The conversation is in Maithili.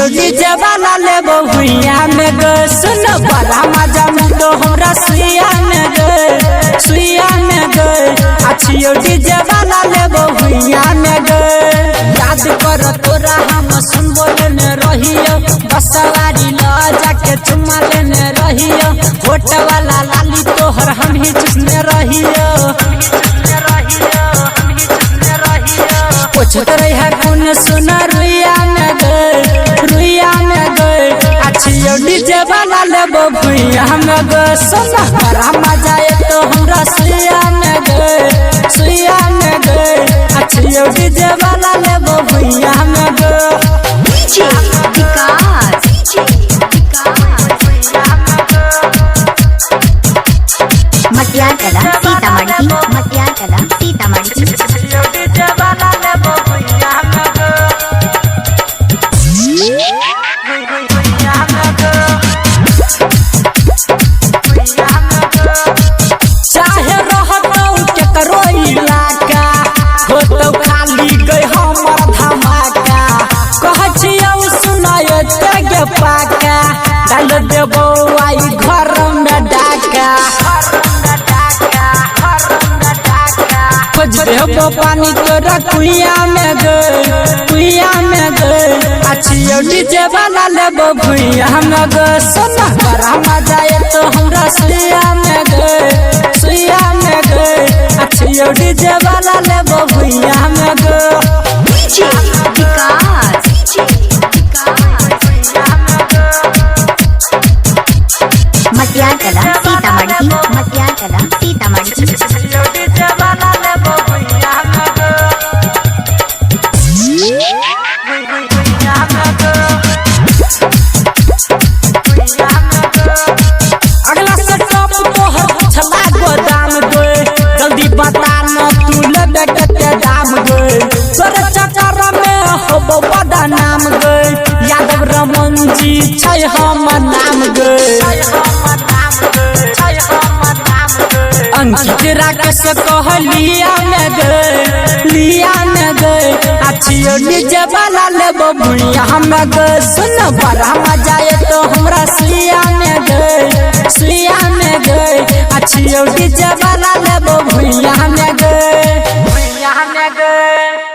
अच्छियो डीजे वाला लेबो भुइया में गे। सुन बड़ा मजा मिलतो हमरा सुइया में गे, सुइया में गे। अच्छियो डीजे वाला लेबो भुइया में गे। याद कर तोरा हम सुन बोलने रहियो, बसवारी ल जाके चुमा लेने रहियो। होट वाला लाली तोहर हम ही चुसने रहियो। पूछत रही कौन सुना रुइया में गे, रुइया में गे। अच्छियो डीजे वाला लेबो भुइया में गे। सुन बड़ा मजा एतो हमरा सुइया में गे, सुइया में गे। अच्छियो डीजे वाला लेबो भुइया में गे। डीजे विकास, मटियार कला सीतामढ़ी, मटियार कला सीतामढ़ी। चाहे रहतौ केकरो इलाका, होतौ खाली गई हमर धमाका। कहै छियौ सुनय गे पाका, डाल देबौ आई घर में डाका। खोज देबो पानी तोरा कुइया में गे, कुइया में गे। अच्छियो डीजे वाला लेबो भुइया में गे। सुन बड़ा मजा एतो हमरा सुइया में गे, सुइया में गे। अच्छियो डीजे वाला लेबो भुइया में गे। डीजे विकास, मटियार कला सीतामढ़ी, मटियार कला सीतामढ़ी। अगला सेटअप तोहर छला गोदाम गे, जल्दी बता न तू लेबे कते दाम गे। तोर चक्कर में होबो बदनाम गे, यादव रमन जी छै हमर नाम गे। अंकित राकेश कहलिया में गे, लिया में गे। अच्छियो डीजे वाला लेबो भुइया में गे। सुन बड़ा मजा एतो हमरा सुइया में गे, सुइया में गे। अच्छियो डीजे वाला लेबो भुइया